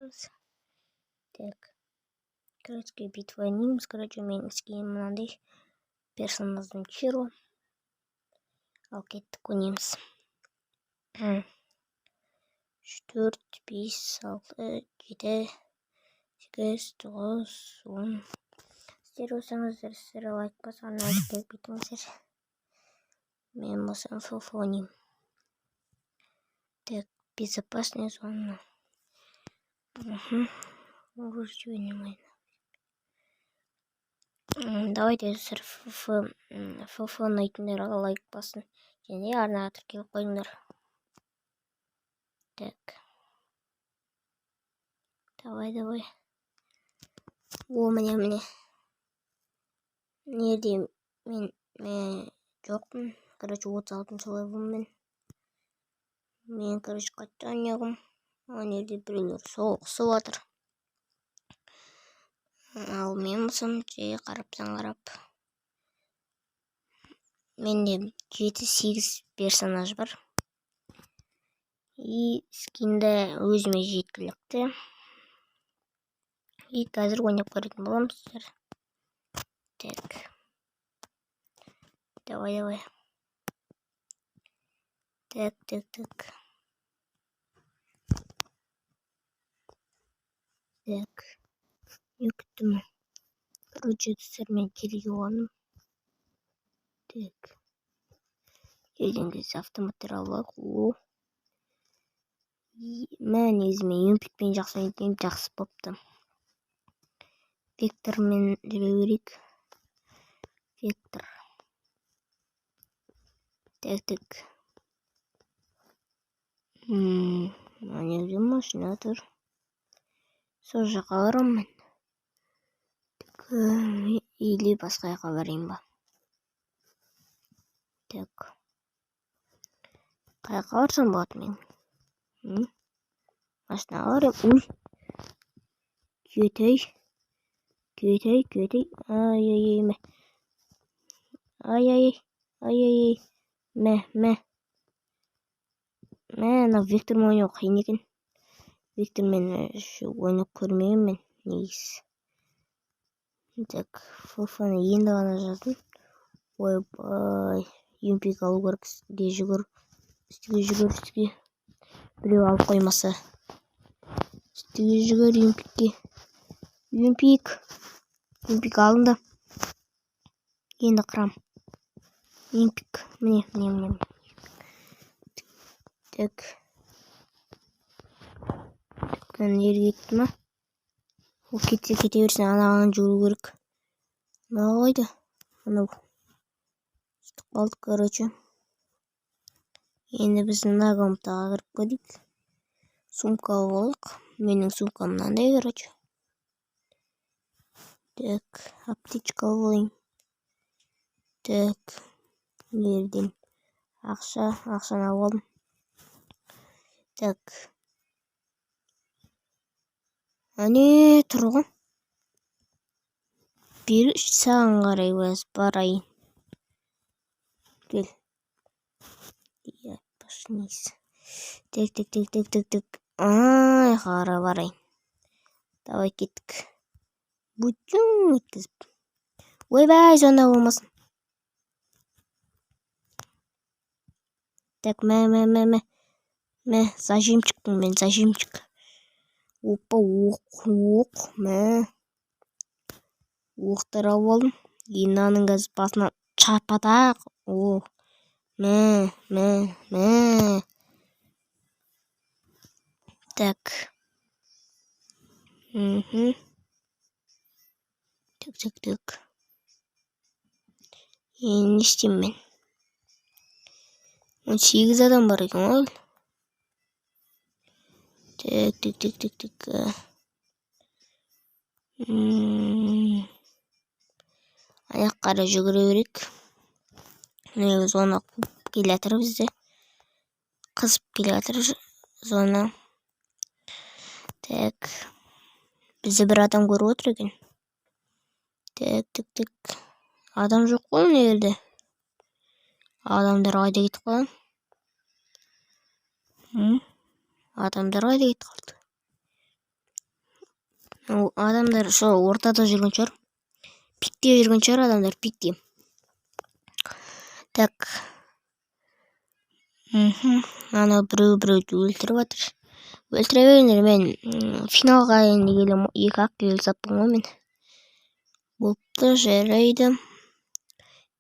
жатырмыз. Так, короче, битва ойнаймыз. Короче, менің скинім мынандай, персонажым Чиро. Ал кеттік, ойнаймыз. Үш, төрт, бес, алты, жеті, сегіз, тоғыз, 10. Сіздер болсаңыздар, сіздер лайк басып, арнаға тіркеліп кетіңіздер. Мен болсам, ФФ ойнаймын. Так, безопасная зона. Угу. Давайте, достар, ФФ, ФФ ұнайтындарға лайк басын және арнаға тіркеліп қойыңдар. Так, давай, давай. О, міне, міне. Неде мен жоқпын. Короче, 36-шы левелмін мен. Короче, қайтадан ойнағым. Ана жерде біреулер соғысып жатыр, ал мен болсам жай қараптан қарап. Менде жеті, сегіз персонаж бар и скинді өзіме жеткілікті. И қазір ойнап көретін боламыз. Так, давай, давай. Так, так, так, так. Не күттім? Короче, достар, мен келге қондым. Так, келген кезде автоматтар алып алайық. О, мә, негізі мен юмпикпен жақсы ойнайтын едім, жақсы болыпты. Вектормен жүре берейік. Вектор. Так, так. Мына жерде машина тұр, сол жаққа барамын мен или басқа жаққа барайын ба? Так, қай жаққа барсам болады мен? Машинаға барайын. Ой, кетей, кетей, кетей. Ай, ай, ай, мә. Ай, ай, ай, ай, ай, мә, мә, мә. Мына вектормен ойнау қиын екен. Вектормен ойнап көрмегенмін мен негізі. Так, ФФ-ны енді ғана жаздым. Ойбай, юмпик алу керек. Үстіге жүгір, үстіге жүгір, үстіге. Біреу алып қоймаса. Үстіге жүгір, юмпикке. Юмпик, юмпик алынды. Енді қырам. Юмпик, міне, міне, міне. Так, жерге кетті ма ол? Кетсе, кете берсін. Анаған жүгіру керек. Мынау қайда? Анау сөйтіп қалдық. Короче, енді біз мына комнатаға кіріп көрейік. Сумка алып алайық. Менің сумкам мынандай, короче. Так, аптечка алып алайын. Так, жерден ақша, ақшаны алып алдым. Так, әне тұр ғой. Бері, саған қарай біраз барайын. Кел. Так, так, так, так, так, так. Ай, қарай барайын. Давай, кеттік. Бутюң еткізіп. Ойбай, зона болмасын. Так, мә, мә, мә, мә, мә. Зажимчикпін мен, зажимчик. Опа, оқ, оқ, мә. Оқтар алып алдым. Енді мынаның қазір басына чапатақ. О, мә, мә, мә. Так. Так, так, так. Енді не істеймін мен? 18 адам бар екен ғой. Так, так, так, так, так. Аяқ қарай жүгіре берейік. Міне, зона қуып келе жатыр бізді, қызып келе жатыр зона. Так, бізді бір адам көріп отыр екен. Так, так, так. Адам жоқ қой мына жерде. Адамдар қайда кетіп қалған? Адамдар қайда кетіп қалды? Адамдар сол ортада жүрген шығар. Пикте жүрген шығар адамдар, пикте. Так. Ана біреу біреуді өлтіріп жатыр. Өлтіре беріңдер, мен финалға енді келем. Екі-ақ келе саппын ғой мен. Болыпты, жарайды.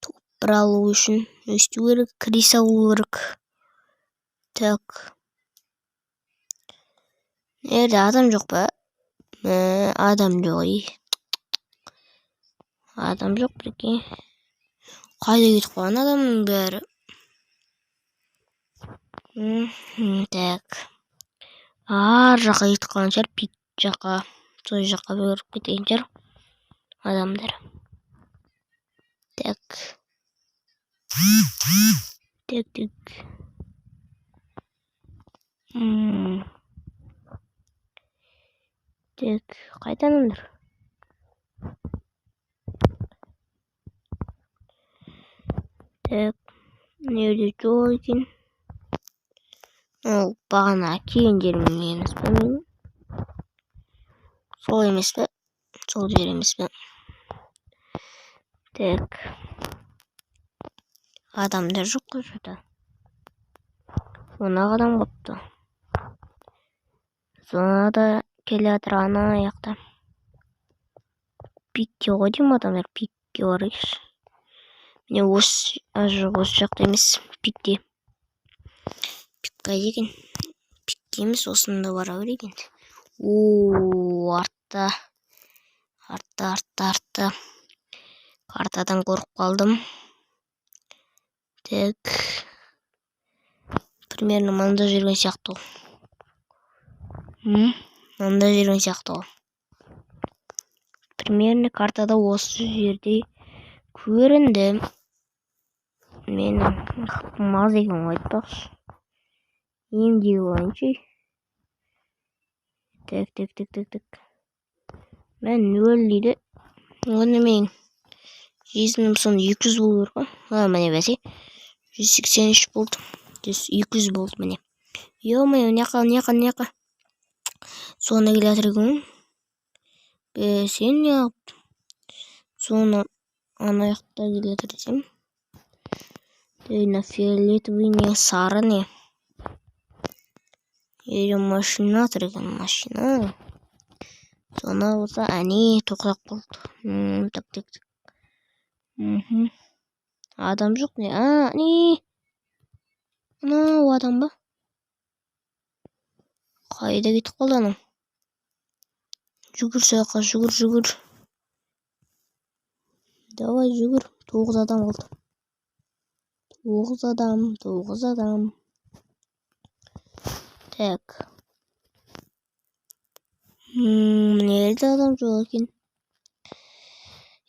Топ бір алу үшін өсту керек, кіре алу керек. Так. Nerede адам жоқ па? Адам жоқ, ей. Адам жоқ, прикинь. Қайда кетіп қалған адамның бәрі? Так. Ар жаққа кетіп қалған шығар, пик жаққа. Сол жаққа барып кеткен шығар адамдар. Так. Так, так. Так, қайда адамдар? Так, мына жерде жоқ екен. Ол бағана келген жерім емес пе менің? Сол емес пе? Сол жер емес пе? Так. Адамдар жоқ қой что-то. Он-ақ адам қалыпты. Зонада келе жатыр ана жақта. Пикте ғой деймін адамдар, пикке барайықшы. Міне осы, жоқ, осы жақта емес, пикте. Пик қайда екен? Пикке емес, осында бара берейік енді. О, артта. Артта, артта, артта. Картадан көріп қалдым. Так. Примерно мында жүрген сияқты ғой. Мында жүрген сияқты ғой. Примерно картада осы жерде көрінді. Менің хпым аз екен ғой айтпақшы. Емдей алайыншы. Так, так, так, так, так. Мен 0 дейді. Оны мен жизнім соны 200 болу керек қой. А, міне бәсе. 183 болды. 200 болды міне. Ё-моё, мына жаққа, мына жаққа, мына жаққа. Соны келе жатыр екен. Сен неғып соны ана жақта келе жатыр десем. Мына фиолетовый не, сары не. Жерде машина тұр екен, машина. Соны болса, әне тоқтап қалды. Так, так, так. Адам жоқ не? А, не? Анау адам ба? Қайда кетіп қалды анау? Жүгір жаққа, жүгір, жүгір. Давай, жүгір. 9 адам қалды. 9 адам, 9 адам. Так. Мына жерде адам жоқ екен.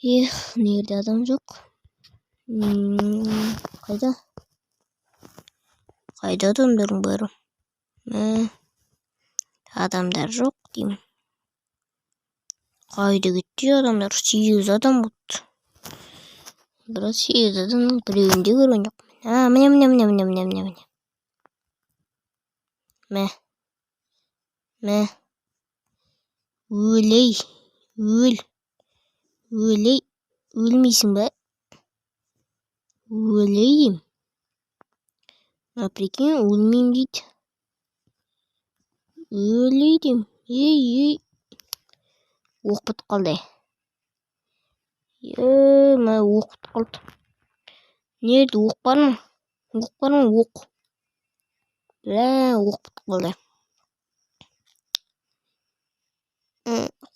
Эх, мына жерде адам жоқ. Қайда? Қайда адамдардың бәрі? Мә, адамдар жоқ деймін. Қайда кетті адамдар? 8 адам болыпты. Бірақ 8 адамның біреуін де көрген жоқпын. А, міне, міне, міне, міне, міне, міне, міне. Мә. Мә. Өлей. Өл. Өлей. Өлмейсің бе? Өлей деймін. А, прикинь, өлмеймін дейді. Өлей деймін. Ей, ей. Оқ бітіп қалды. Е, мә, оқ бітіп қалды. Нерде оқ бар ма? Оқ бар ма? Оқ. Бля, оқ бітіп қалды.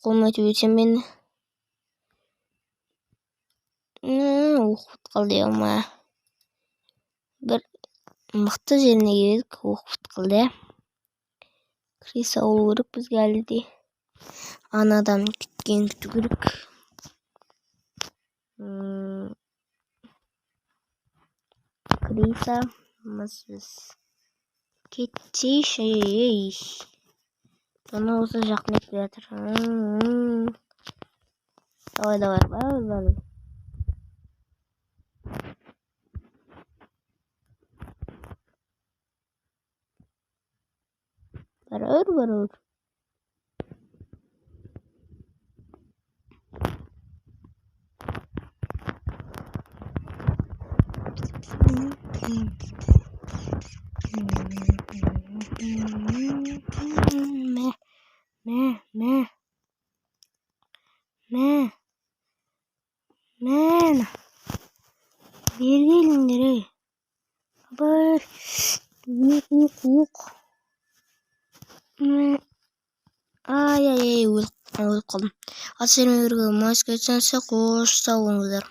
Қолыма өтіп өтсем мен. Оқ бітіп қалды, ма. Бір мықты жеріне келдік, оқ бітіп қалды. Кіре алу керек бізге әлі де. Анадан кеткенін күту керек. Крисамыз біз. Кетсейші, ей. Соны осы жақындап келе жатыр. Давай, давай, давай, давай. Барар, барар. Мә, мә, мә, мә, мә, бері келіңдер, ей. Абай, ух, ух, ух. Мә. Ай, ай, ай, өліп қалдым. Ал сіздермен бірге, қош, сау болыңыздар.